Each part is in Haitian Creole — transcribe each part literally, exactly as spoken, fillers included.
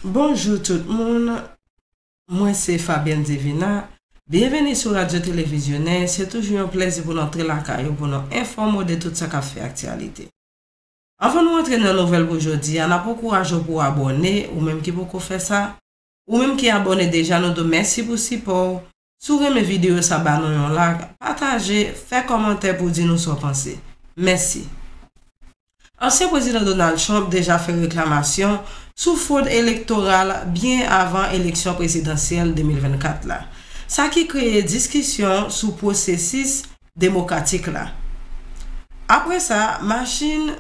Bonjou tout moun, mwen se Fabienne Divina. Byenveni sou Radyo Televizyonè. Se toujou yon plèzi pou n antre lakay ou pou n enfòme w de tout sa k ap fè aktyalite. Anvan nou antre nan nouvèl pou jodi a, n ap ankouraje w pou w abòne, ou menm ki poko fè sa. Ou menm ki abòne deja, nou di w mèsi pou sipò w. Si w renmen videyo sa, ba nou yon like, pataje, fè kòmantè pou w di nou sa w panse. Mèsi. Ansyen prezidan Donald Trump deja fè reklamasyon sou fwod elektoral byen avan eleksyon prezidansyèl de mil vennkat la, sa ki kreye diskisyon sou pwosesis demokratik la. Apre sa, machin,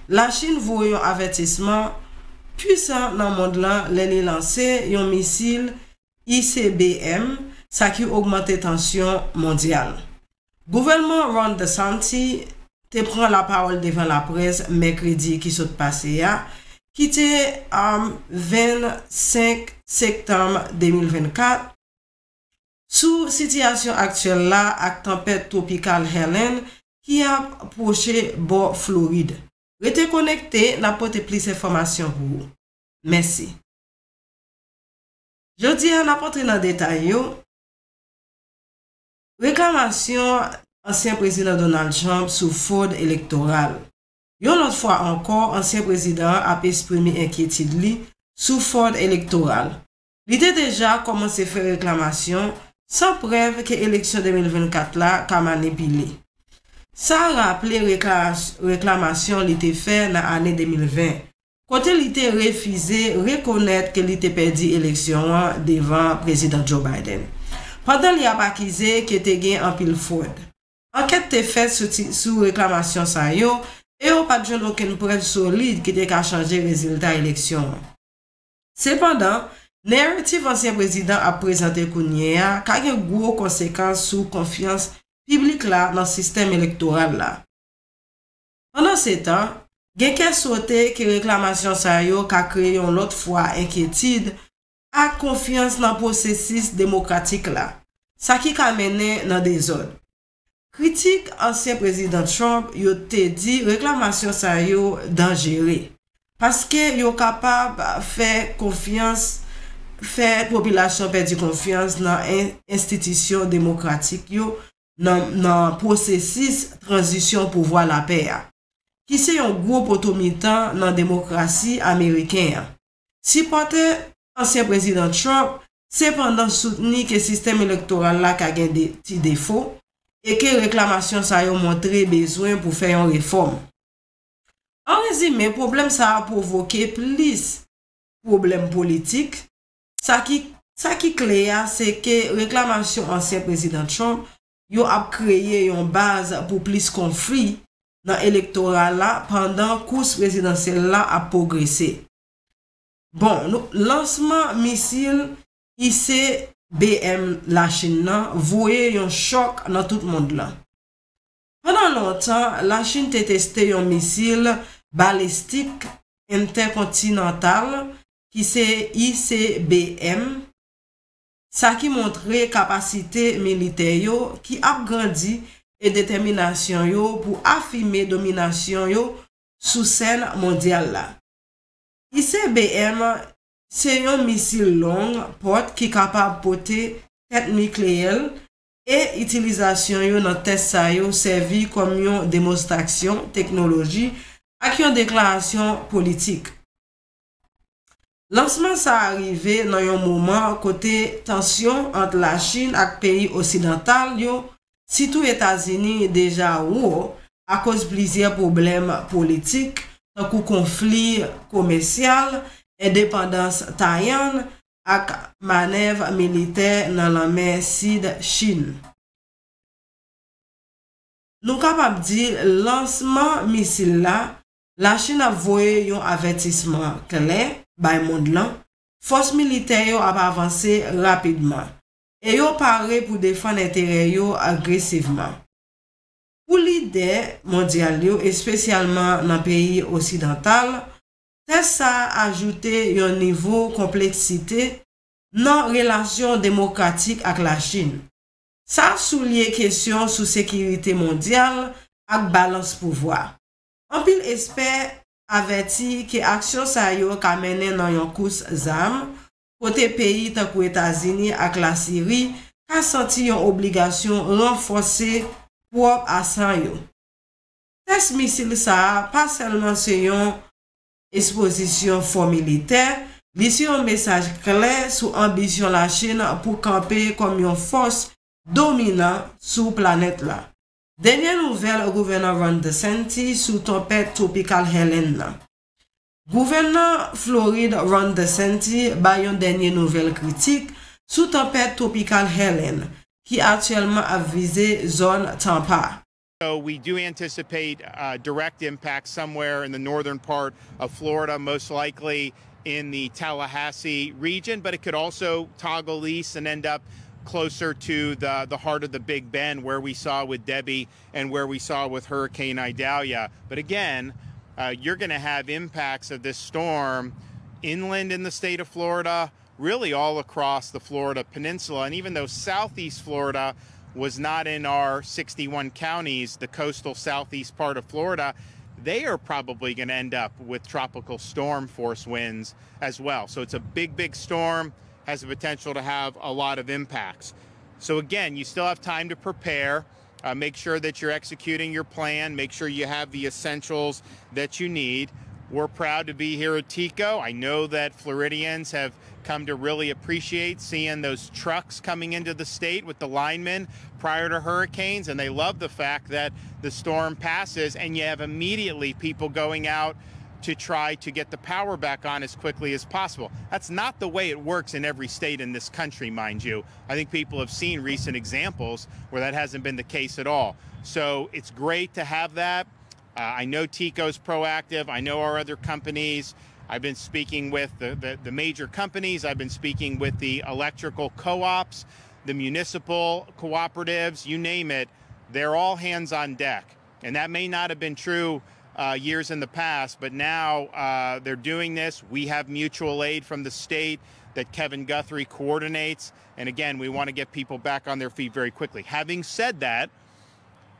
Lachin voye yon avètisman pwisan nan mond lan lè li lanse yon misil I C B M, sa ki ogmante tansyon mondyal. Gouvènman Ron DeSantis te pran lapawòl devan laprès mèkredi ki sot pase a, ki te, um, vennsenk septanm de mil vennkat, sou sitiyasyon aktyèl la ak tanpèt twopikal Helene ki ap pwoche bò Florid. Rete konekte, n ap pote plis enfòmasyon pou ou. Mèsi. Jodi a, n ap antre nan detay yo. Reklamasyon ansyen prezidan Donald Trump sou fwod elektoral. Yon lòt fwa ankò, ansyen prezidan an ap eksprime enkyetid li sou fwod elektoral. Li te deja kòmanse fè reklamasyon san prèv ke eleksyon de mil vennkat la ka manipile. Sa raple rekla-, reklamasyon li te fè nan ane de mil ven, kote li te refize rekonèt ke li te pèdi eleksyon an devan Prezidan Joe Biden, pandan li ap akize ke te gen anpil fwod. Ankèt te fèt sou ti, sou reklamasyon sa yo, e yo pa t jwenn okenn prèv solid ki te ka chanje rezilta eleksyon an. Sepandan, naratif ansyen prezidan ap prezante kounye a ka gen gwo konsekans sou konfyans piblik la nan sistèm elektoral la. Pandansetan, gen kè sote ke reklamasyon sa yo ka kreye yon lòt fwa enkyetid ak konfyans nan pwosesis demokratik la, sa ki ka mennen nan dezòd. Kritik ansyen prezidan Trump yo te di reklamasyon sa yo danjere, paske yo kapab fè konfyans, fè popilasyon pèdi konfyans nan en-, enstitisyon demokratik yo, nan, nan pwosesis tranzisyon pouvwa lapè a, ki se yon gwo poto mitan nan demokrasi ameriken an. Sipòtè ansyen prezidan Trump, sepandan, soutni ke sistèm elektoral la ka gen de ti defo e ke reklamasyon sa yo montre bezwen pou fè yon refòm. An rezime, pwoblèm sa a pwovoke plis pwoblèm politik. Sa ki, sa ki kle a, se ke reklamasyon ansyen prezidan Trump yo ap kreye yon baz pou plis konfli nan elektora la pandan kous prezidansyèl la ap pwogrese. Bon, nou, lansman misil I C B M Lachin nan voye yon chòk nan tout mond lan. Pandan lontan, Lachin te teste yon misil balistik entèkontinantal, ki se I C B M, sa ki montre kapasite militè yo ki ap grandi e detèminasyon yo pou afime dominasyon yo sou sèn mondyal la. I C B M se yon misil long pòt ki kapab pote tèt nikleyè e itilizasyon yo nan tès sa yo sèvi kòm yon demonstrasyon teknoloji ak yon deklarasyon politik. Lansman sa a rive nan yon moman kote tansyon ant Lachin ak peyi osidantal yo, sitou Etazini, deja wo akoz plizyè pwoblèm politik, tankou konfli komèsyal, endepandans Tayann ak manèv militè nan Lanmè Sid Chin. Nou kapab di lansman misil la, Lachin ap voye yon avètisman klè bay mond lan, fòs militè yo ap avanse rapidman, e yo pare pou defann enterè yo agresivman. Pou lidè mondyal yo, espesyalman nan peyi osidantal, tès sa a ajoute yon nivo konpleksite nan relasyon demokratik ak Lachin. Sa souliye kesyon sou sekirite mondyal ak balans pouvwa. Anpil ekspè avèti ke aksyon sa yo ka mennen nan yon kous zam, kote peyi tankou Etazini ak Lasiri ka santi yon obligasyon ranfòse pwòp asan yo. Tès misil sa a pa sèlman se yon ekspozisyon fò militè, li se yon mesaj klè sou anbisyon Lachin pou kanpe kòm yon fòs dominan sou planèt la. Dènye nouvèl gouvènè Ron DeSantis sou tanpèt twopikal Helene nan. Gouvènè Florid Ron DeSantis bay yon dènye nouvèl kritik sou tanpèt twopikal Helene, ki aktyèlman ap vize zòn Tampa. So we do anticipate uh, direct impact somewhere in the northern part of Florida, most likely in the Tallahassee region, but it could also toggle east and end up closer to the, the heart of the Big Bend, where we saw with Debby and where we saw with Hurricane Idalia. But again, uh, you're going to have impacts of this storm inland in the state of Florida, really all across the Florida peninsula. And even though southeast Florida was not in our sixty-one counties, the coastal southeast part of Florida, they are probably going to end up with tropical storm force winds as well. So it's a big, big storm, has the potential to have a lot of impacts. So again, you still have time to prepare. Uh, make sure that you're executing your plan. Make sure you have the essentials that you need. We're proud to be here at TECO. I know that Floridians have come to really appreciate seeing those trucks coming into the state with the linemen prior to hurricanes, and they love the fact that the storm passes and you have immediately people going out to try to get the power back on as quickly as possible. That's not the way it works in every state in this country, mind you. I think people have seen recent examples where that hasn't been the case at all. So it's great to have that. Uh, I know TECO's proactive. I know our other companies. I've been speaking with the, the, the major companies. I've been speaking with the electrical co ops, the municipal cooperatives, you name it. They're all hands on deck. And that may not have been true uh, years in the past, but now uh, they're doing this. We have mutual aid from the state that Kevin Guthrie coordinates. And again, we want to get people back on their feet very quickly. Having said that,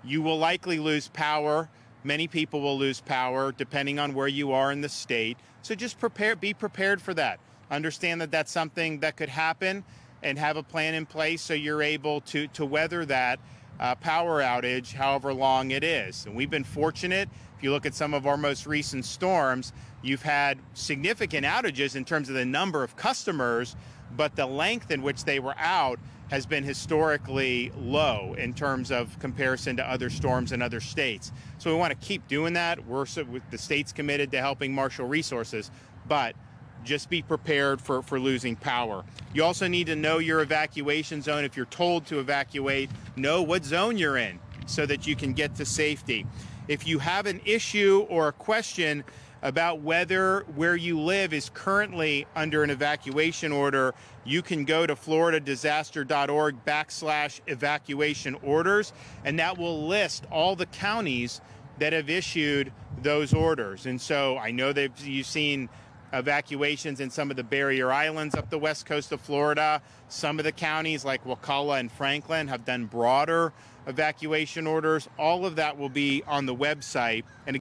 you will likely lose power. Many people will lose power depending on where you are in the state. So just prepare, be prepared for that. Understand that that's something that could happen and have a plan in place so you're able to, to weather that uh, power outage, however long it is. And we've been fortunate. If you look at some of our most recent storms, you've had significant outages in terms of the number of customers, but the length in which they were out has been historically low in terms of comparison to other storms in other states. So we want to keep doing that. We're the state's committed to helping Marshall Resources, but just be prepared for, for losing power. You also need to know your evacuation zone. If you're told to evacuate, know what zone you're in so that you can get to safety. If you have an issue or a question about whether where you live is currently under an evacuation order, you can go to floridadisaster.org backslash evacuation orders, and that will list all the counties that have issued those orders. And so I know that you've seen evacuations in some of the barrier islands up the west coast of Florida. Some of the counties like Wakulla and Franklin have done broader evacuation orders. All of that will be on the website. And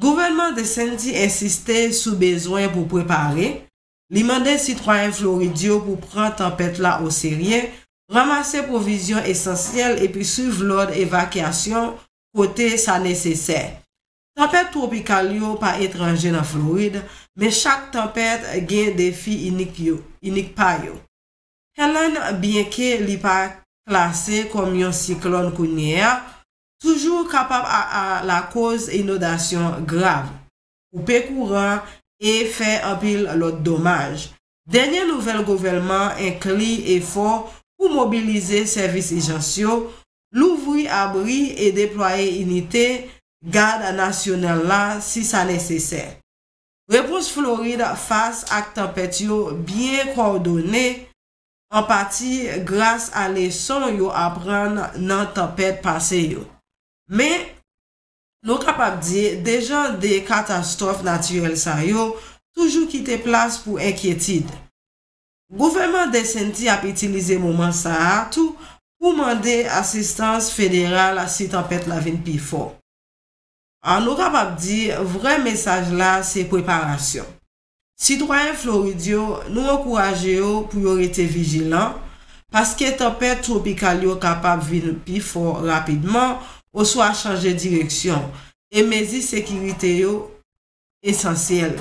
Gouvènman DeSantis ensiste sou bezwen pou prepare. Li mande sitwayen Florid yo pou pran tanpèt la oserye, ranmase pwovizyon esansyèl epi swiv lòd evakyasyon kote sa nesesè. Tanpèt twopikal yo pa etranje nan Florid, men chak tanpèt gen defi inik yo, inik pa yo. Helene, byenke li pa klase kòm yon siklòn kounye a, toujou kapab a, a lakoz inondasyon grav, koupe kouran e fè anpil lòt domaj. Dènye nouvèl gouvènman enkli efò pou mobilize sèvis ijans yo, louvri abri e deplwaye inite Gad Nasyonal la si sa nesesè. Repons Florid fas ak tanpèt yo byen kowòdone, an pati gras a leson yo aprann nan tanpèt pase yo. Men, nou kapab di de jan de katastwòf natirèl sa yo toujou kite plas pou enkyetid. Gouvènman DeSantis ap itilize moman sa a tou pou mande asistans federal si tanpèt la vin pi fò. A, nou kapab di vrè mesaj la se preparasyon. Sitwayen Florid yo, nou ankouraje yo pou yo rete vijilan, paske tanpèt twopikal yo kapab vin pi fò rapidman oswa chanje direksyon, e mezi sekirite yo esansyèl.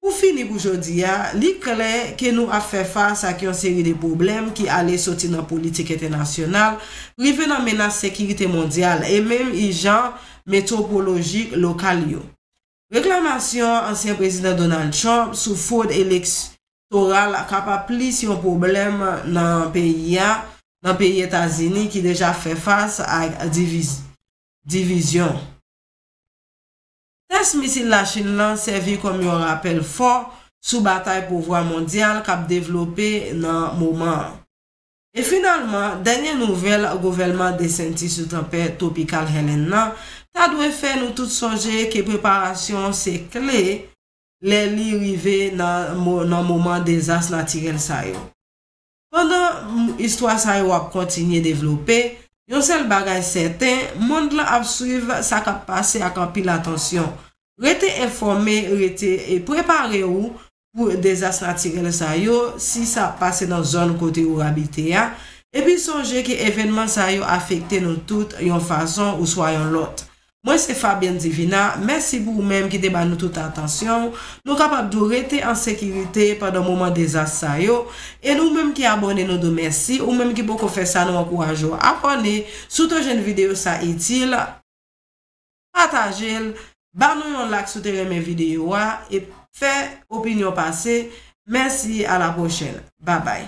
Pou fini pou jodi a, li klè ke nou ap fè fas ak yon seri de pwoblèm ki ale soti nan politik entènasyonal, rive nan menas sekirite mondyal e menm ijan metwopolojik lokal yo. Reklamasyon ansyen prezidan Donald Trump sou fwod elektoral kapab plis yon pwoblèm nan peyi a, nan peyi Etazini ki deja fè fas ak diviz- divizyon. Tès misil Lachin lan sèvi kòm yon rapèl fò sou batay pouvwa mondyal k ap devlope nan moman an. E finalman, dènye nouvèl gouvènman DeSantis sou tanpèt twopikal Helene nan ta dwe fè nou tout sonje ke preparasyon se kle lè li rive nan, mo- nan moman dezas natirèl sa yo. Pandan m- istwa sa yo ap kontinye devlope, yon sèl bagay sèten, mond lan ap swiv sa k ap pase ak anpil atansyon. Rete enfòme, rete e prepare w pou dezas natirèl sa yo, si sa ap pase nan zòn kote ou abite a, epi sonje ke evènman sa yo afekte nou tout yon fason oswa yon lòt. Mwen se Fabienne Divina, mèsi pou ou menm ki te ba nou tout atansyon w. Nou kapab di w rete an sekirite pandan moman dezas sa yo, e nou menm ki abòne nou di w mèsi, ou menm ki poko fè sa nou ankouraje w abòne, si w te jwenn videyo sa itil, pataje l, ba nou yon like si w te renmen videyo a, e fè opinyon pase. Mèsi, a la pwochèn. Babay.